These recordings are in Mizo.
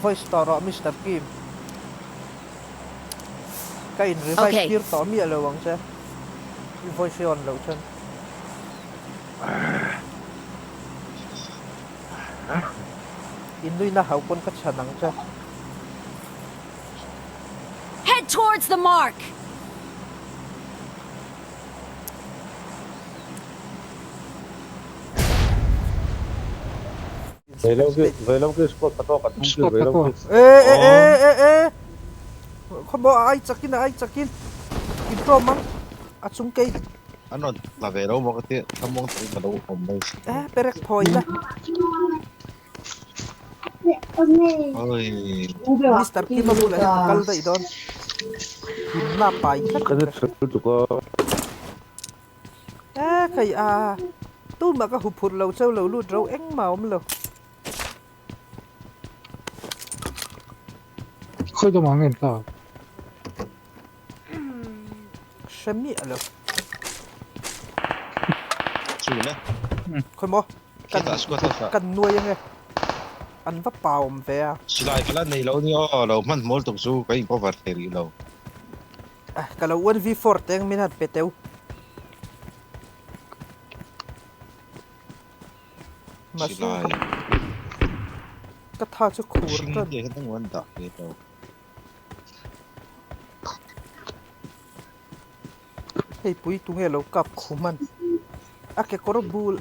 Voice tawh rawh Mister Kim. Ka in revive Okay. tir tawh miah lo ang che. I voice hi on loh chuan. I nuina hau pawn ka chhan ang che. Head towards the mark! Squad pakua. E e e e e Khawmaw a ai chakin a ai chakin in tlawm ang a chung kei. An rawn tla ve lo maw ka tia thlamuang takin ka lo awm mai si. E perek phawi la. Oi. Mister Kima bulah hian ka kal daih dawn. Himna pai tlat in ka hria. E kei a tumah ka huphurh lo cheu lo lut ro engmah a awm lo. Khawi dawmah nge an tlak? Hre miah lo. Chu le. Khawi maw? Kan Khitah squad ho kha. kan nuai ange. An va pau awm ve a. Silai ka la nei lo nia aw, lo hman hmual tuk chu ka in cover thei rih lo. Ka lo 1v4 teng min han pe teu. Mahse Silai. ka tha chu khur Hring tan. te hian engmaw an dah ve lo. Hei pui tunge lo kap khum an. A kekawr bul.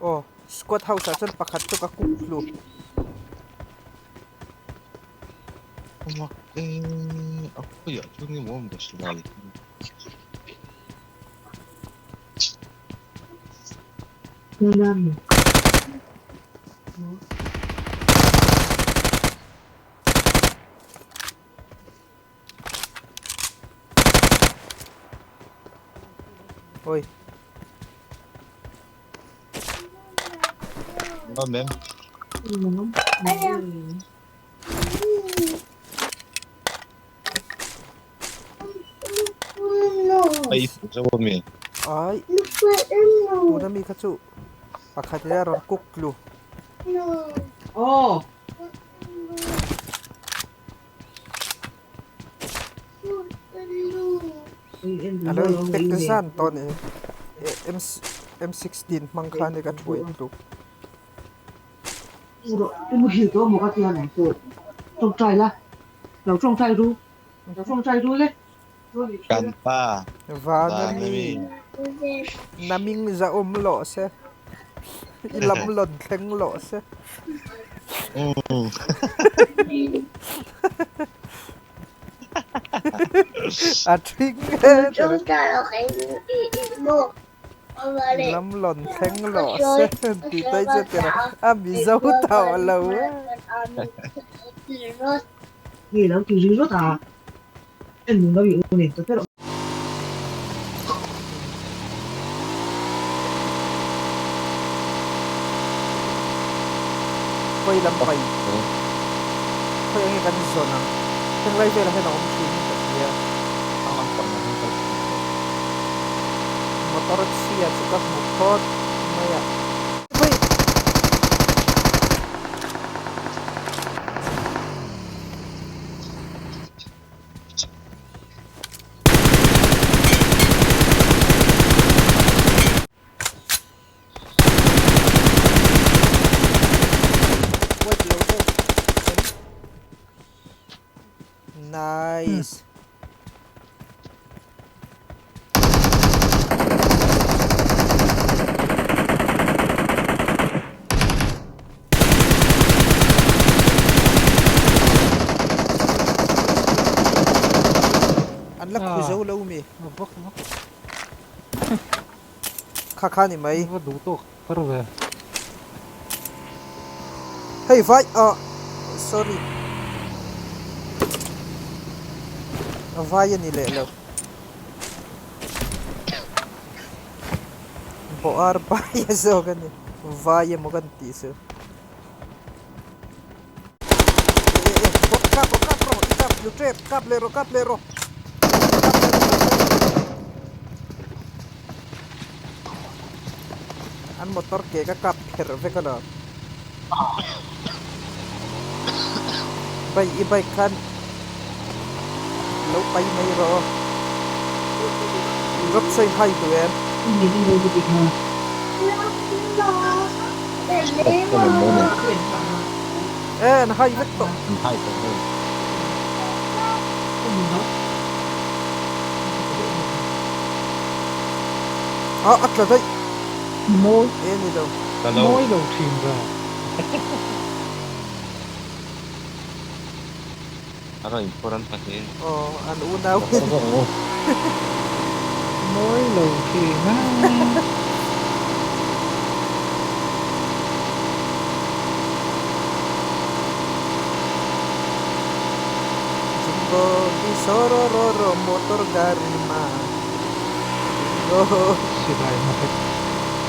Aw squad house ah chuan pakhat chu ka kuk hlu. Mak e a khawiah chuan nge maw awm ka silai hi. Oi. Ngon em. Ai zo mi. Ai. Tuna mi kha chu pakhat ila rawn cook tlu. Oh. A lo in pack zan tawh a ni. M16 hmang khan i ka thuai tluk. I muhil tawh maw ka tia nang pawh tawngtai la, lo tawngtai ru, lo tawngtai ru le. Kan pa Van a mi naming za awm lawh se, i lam lawn thleng lawh se. A thing e Lam lawn thleng lawh se tih te chu tir a Mizo tawh lo e. Khawi lam pai khawi enge kan zawn ang heng lai velah hian a awm thin in ka hria. Motor chhia chu ka hmu phawt mai a. Wait lo deuh. Nice. An la khu zo lo mi. Kha kha ni mai. Va duh tawk har ve. Hei vai ah sorry. A vai a ni leh lo. Bawh ar bai a zawk a ni. Vai emaw kan tih chu. E e e bawk kap rawh kap rawh i kap lu tep kap leh rawh kap leh rawh. An motor ke ka kap pherh vek a lo. Bai i bike khan lo pai mai rawh aw. Drop sawi hai duh em? E an hai vek tawh. An hai tawh hei. Ah a tla daih. Mawi E ni lo. Mawi lo thin ve. A rawn inphur an pahnih. Aw an unau. Mawi lo thin a. Jingo di sorororo motor gari ma. Jingo. Silai mu hek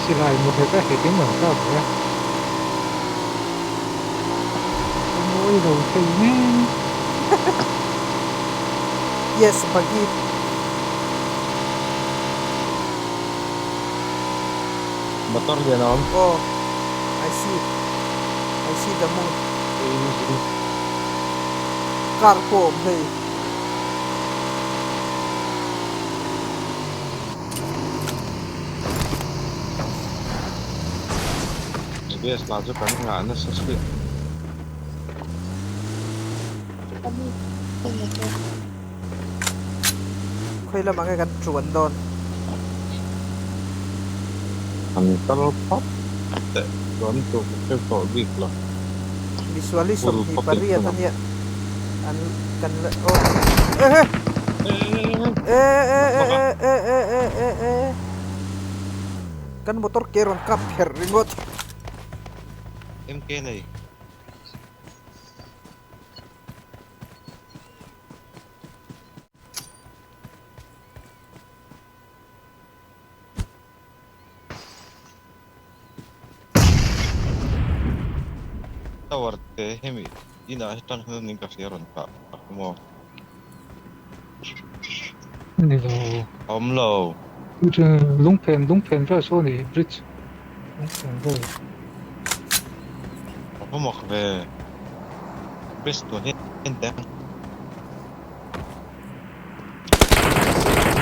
silai mu hek a hekin rawn kap ve a. Mawi lo thei mek. Yes buggy. Motor lian a awm. Aw I see I see the moon. Car pawh a awm hei. Gas lah chu kan ngah nasa suih. Khawi lamah nge kan tuan dawn? An kal phawt teh chuan tur ka hre tawh bik lo. Misual hi 28 a nia an kan la aw ehe e e e e e e e e kan motor ke rawn kap pherh ringawt. MK nei. Tower te hemi inah hi tan hian in ka hria rawn kah tak maw? Ni lo. Awm lo. Lungphen lungphen vel saw ni bridge lungphen vel. A va mak ve. Bridge tur hi en teh ang.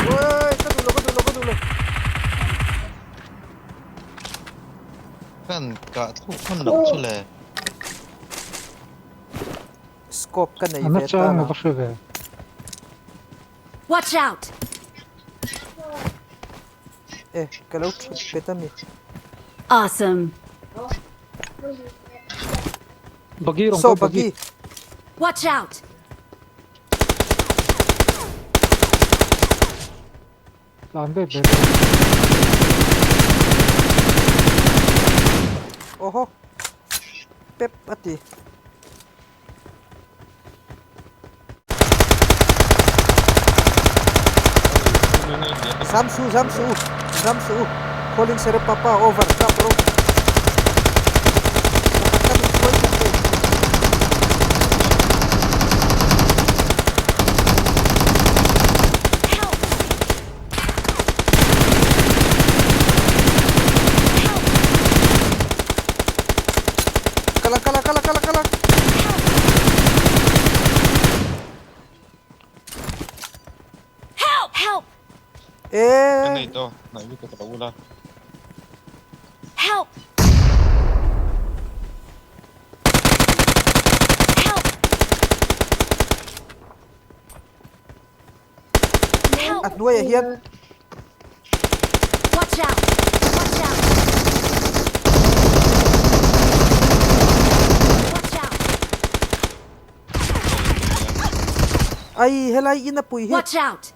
Oi, ka duh lo, ka duh lo, ka duh lo. Kan kah thluk hman loh chu le. Scope ka nei An ve ta achang la. a va hre ve. Watch out! E, ka lo thut pet a mi. Awesome. Buggy rawng So kal buggy. buggy. Watch out! Tlan ve ve ve. Oho. Pep a ti. Zam su zam su zam su calling sir papa over kap rawh. Pakhat kan inhruai tlat hei. Kal ang kal ang kal ang kal ang kal ang. Help! Help! Ka Eh. nei tawh, hnaih lutuk a lo ula. Help! Help! Help! A hnuaiah hian. Watch out! Watch out! Watch out! Ai helai in a pui hi. Watch out!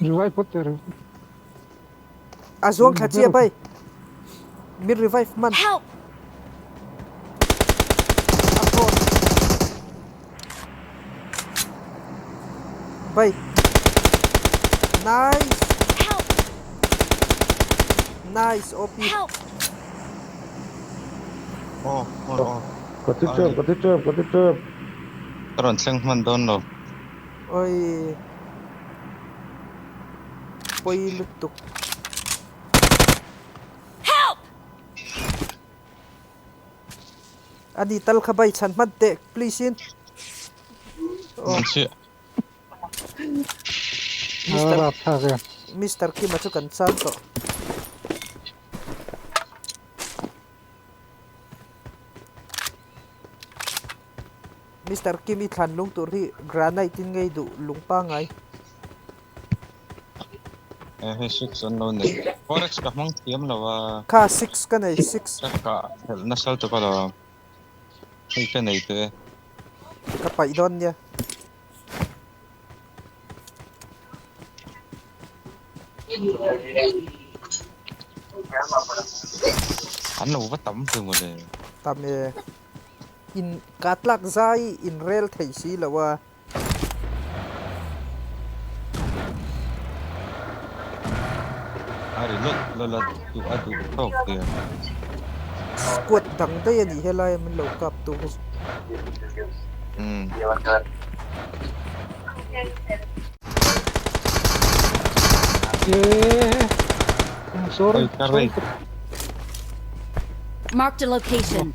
Revive phawt teh revive. A zuang thla chiah bai. Min revive hman. Help! A phone. Bai. Nice. Help! Nice OP. Help! Aw aw aw. Ka ti tep ka ti tep ka ti tep. Ka rawn thleng hman dawn lo. Oi. Pawi lutuk. Help! Ani tal kha bai chhan hman teh please in. Oh. Mister Mister Kima chu kan chan tawh. Mister Kim i thlan lung tur hi granite in ngei duh lung pangai. Eh hei six an lo nei. Forex ka hmang thiam lo a. Kha six ka nei six. Ka kah helh nasa lutuk a lo. Hei ka nei teh e. Ka paih dawn nia. An lo va tam ve mawle. Tam e. In ka tlak zai in rel thei si lo a. A ri lawlh lawlh a duh a duh tawk tia. Squad dang daih a nih helai a min lo kap tu hi. Umm. Sorry. Sorry. Marked a location.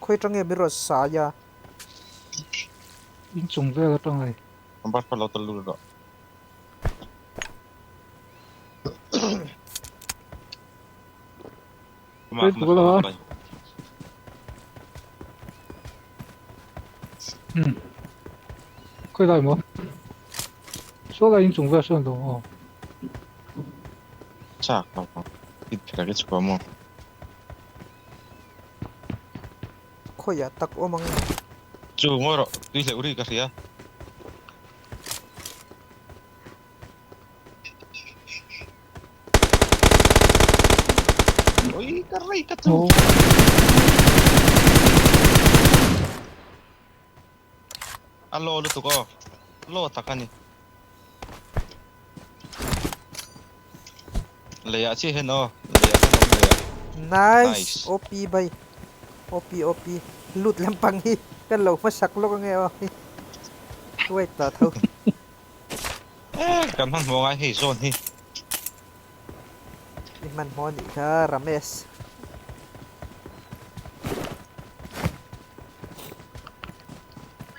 Khawi atang nge min rawn sai a? Inchung vel atang a ni. Ambar kha lo ta lut rawh. Khawi lai maw? Saw lai inchung vel sawn lo aw. Chak lo maw? I phek i chhuah maw? Khawiah tak awm ang maw? Chu ngawi rawh, tui hleuh ri ka hria. Oi ka rei ka chu. A law lutuk aw. Law tak a ni. Leiah chiah hian aw. Leiah khan awm leiah. Nice. OP bai. OP OP. Lut lampang hi kan lo hmasak lawk ange aw. Wait ta tho. Eh kan hmanhmawh ngai hei zawn hi. I hmanhmawh anih kha Ramesh.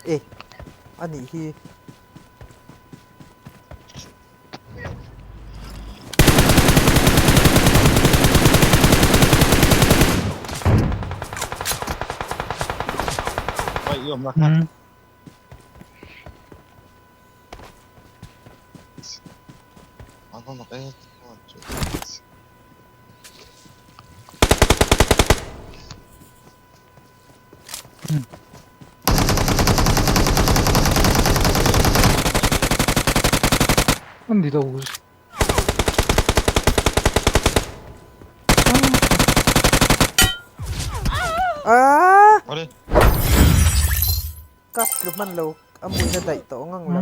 E anih hi. Vai i awmna kha. An ni lo. Ah! Awle. Kap tlu hman lo a hmuina daih tawh ngang lo.